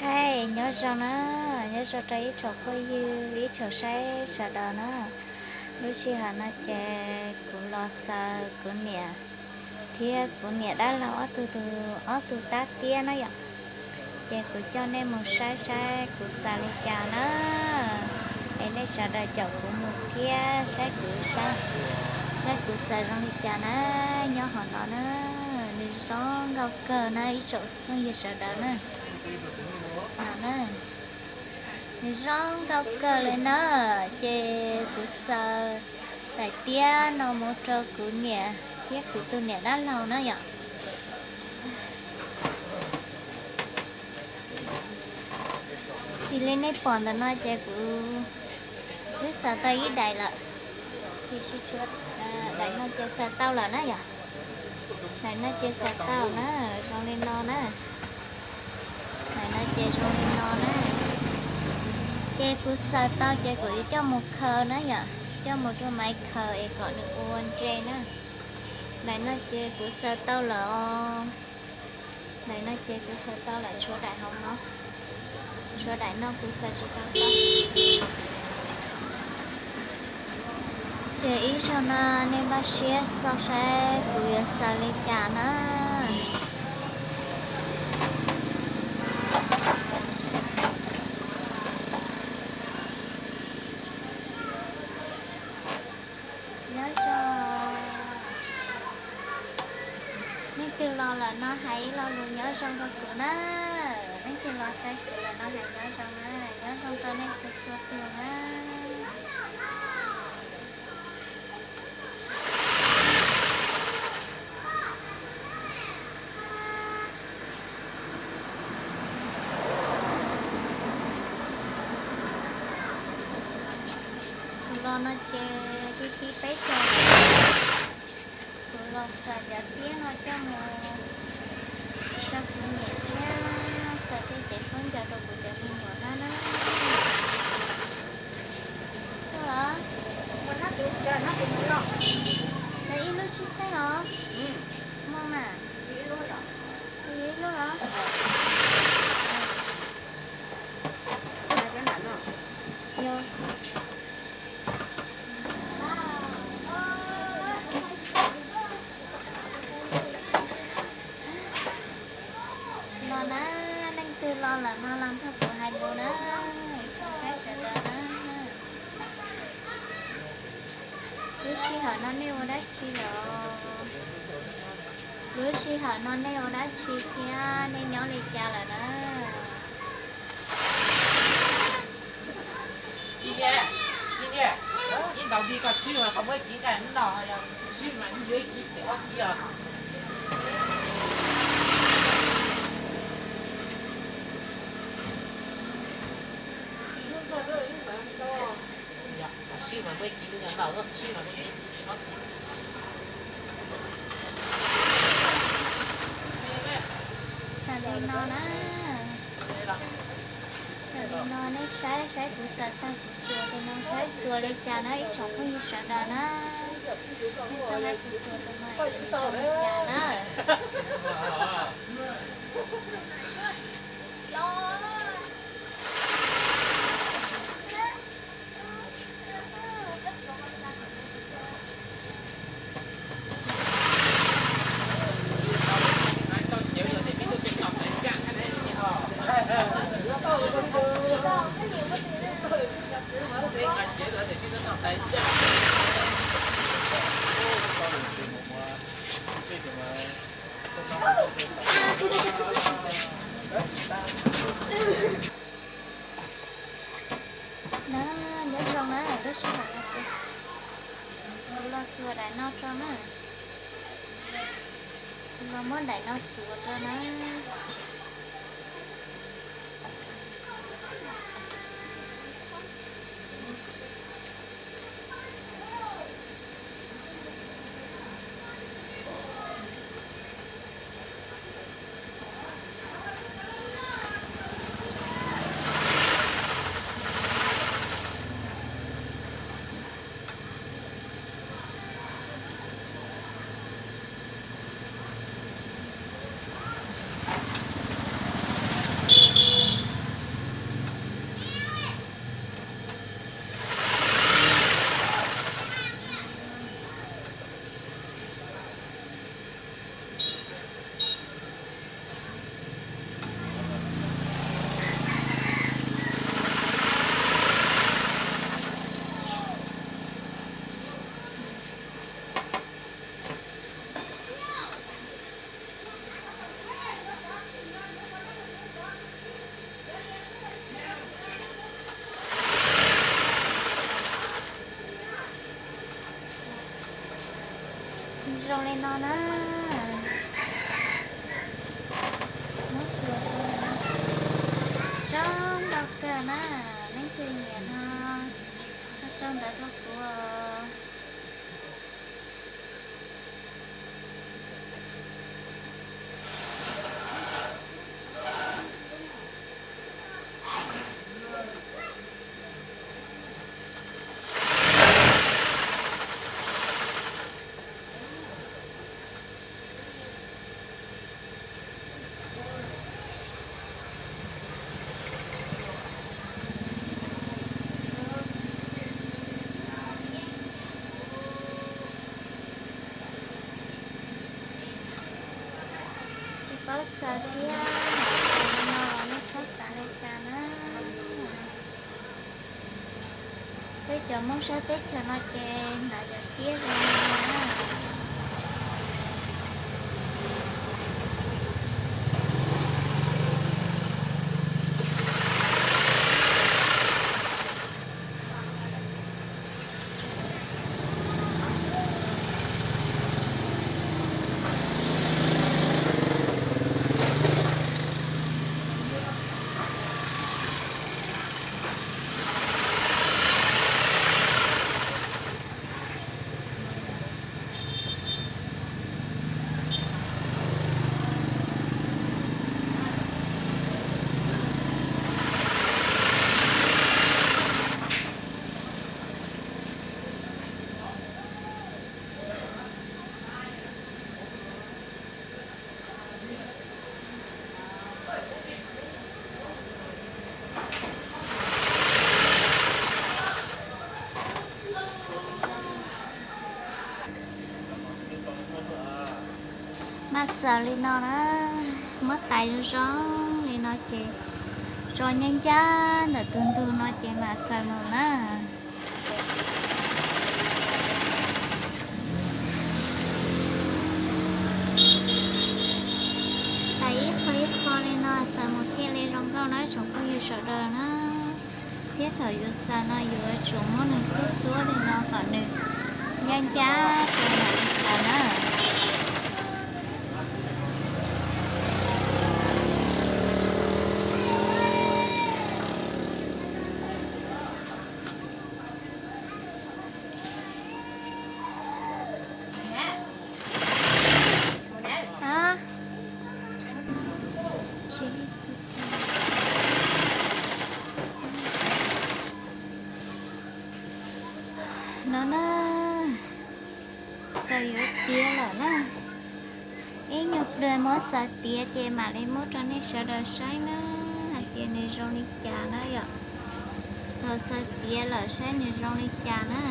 Hais nyob zoo na, nyob zoo rau ib tsoom phooj ywg, ib tsoom saib sawv daws na. Lub sij hawm no ces kuv los xaws kuv niam thiab kuv niam dab laug ob tug, ob tug tab tiab na yom. Ces kuv coj nej mus saib saib kuv xaws li cas na. Es nej sawv daws caum kuv mus thiab saib kuv, saib kuv xaws zoo li cas na. Nyob hauv no na, nws zoo nkauj kawg na ib tsoom phooj ywg sawv daws na. No na, nws zoo nkauj kawg li na. Ces kuv xaws daim tiab no mus rau kuv niam thiab kuv tus niam dab laug na yom. Xws li nej pom ntawm no ces kuv twb xaws tau ib daim lawm, tiam sis tshuav daim no ces xaws tau lawm na yom. Daim no ces xaws tau na, zoo li no na. Daim no ces zoo li no na. Ces kuv xaws tau ces kuv yuav coj mus khaws na yom, coj mus rau maiv khaws es kom nws ua nre na. Daim no ces kuv xaws tau lawm os. Daim no ces kuv xaws tau lawm, tshuav daim hauv no, tshuav daim no kuv xaws tsis tau tau. Ces ib zaug no nej npaj siab xauj saib kuv yuav xaws li cas na. Nyob zoo. Leej twg los lawm no hais ib lo lus nyob zoo rau kuv na. Leej twg los saib kuv lawm no hais nyob zoo na. Nyob zoo rau nej txhua txhua tus na. Kuv los no ces tib tib peb caug. Kuv los xaws cov tiab no coj mus rau kuv niam thiab xaws tej cev khaub ncaws rau kuv cov me nyuam na na. Tuaj los? Ib lub tsib txheeb los? Muaj mas. Ib lub los? Yog. Los na, leej twg los lawm no los nrog kuv hais lus na, tsoom saib sawv daws na. Lub sij hawm no nej ua dab tsi lawm? Lub sij hawm no nej ua dab tsi thiab nej nyob li cas lawm na? Xaws li no na. Xaws li no, nej saib saib kuv xaws tag kuv txuas tus no saib txuas li cas na ib tsoom phooj ywg sawv daws na. Nej xav saib kuv txuas tus no es kuv zoo li cas na. Na, nyob zoo na, lub sij hawm no ces kuv los txuas daim no rau na. Kuv los muab daim no txuas rau na. Zoo li no na. Muab txuas rau. Zoo nkauj kawg na. Leej twg nyiam no, ho sau ntawv rau kuv. Tsis paub xaws thiab, xaws li no nej txhob xav li cas na. Peb cov Hmoob sab teb chaws no ces hnav cov tiab zoo li no na. Mas xaws li no na, muab tais zoo zoo li no ces tso nyob ncaj ntawm tus ntug no ces mas xaws mus na. Tais ib qho ib qho li no xaws mus thiaj li zoo nkauj na tsoom phooj ywg sawv daws na. Thiab thaum yuav xaws no yuav tsum muab nws xuab xuab li no kom nws ncaj ncaj rau yam li xaws na. No na, xaws yuav tiav lawm na. Ib nyuag pliag muab xaws tiav ces mam li muab rau nej sawv daws saib na, hais tias nws zoo li cas na yom. Thaum xaws tiav lawm saib nws zoo li cas na.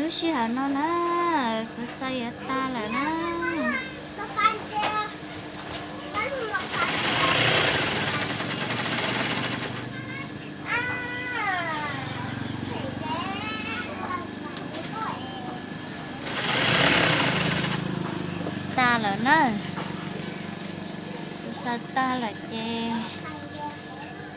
Lub sij hawm no na, kuv xaws yuav tag lawm na. Tag lawm na. Kuv xaws tag lawm ces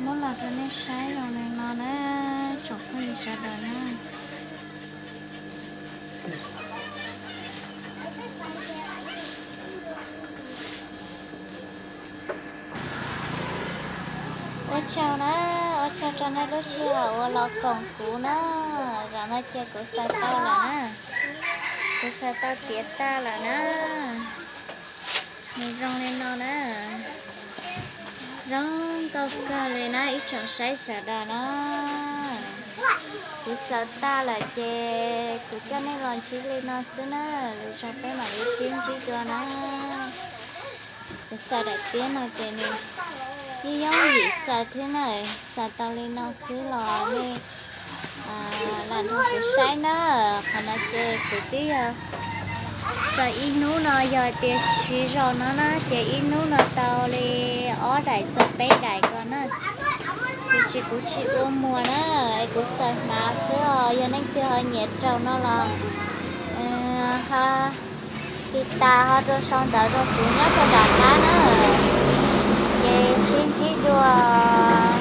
muab los rau nej saib zoo li no na, tsoom phooj ywg sawv daws na. Ua tsaug na, ua tsaug rau nej lub sij hawm uas los koom kuv na. Zaum no ces kuv xaws tau lawm na. Kuv xaws tau tiav tag lawm na. Nws zoo li no na. Zoo nkauj kawg li na ib tsoom saib sawv daws na. Kuv xaws tag lawm ces kuv coj nej los ntsib li no xwb na. Lwm zaug peb mam li sib ntsib dua na. Kuv xaws daim tiab no ces nws yeej yooj yim xaws thiab na. Xaws tau li no xwb los nej lam nrog kuv saib na. Qhov no ces kuv twb yog Xaws ib hnub no yog tias siv zaum no na ces ib hnub no tau li ob daim txog peb daim ko na. Tiam sis kuv tsis ua muag na, es kuv xaws hnav xwb os. Yog leej twg ho nyiam raug no los ho tiv tas ho rau sau ntawv rau kuv nyob rau nram qab na. Ces sib ntsib dua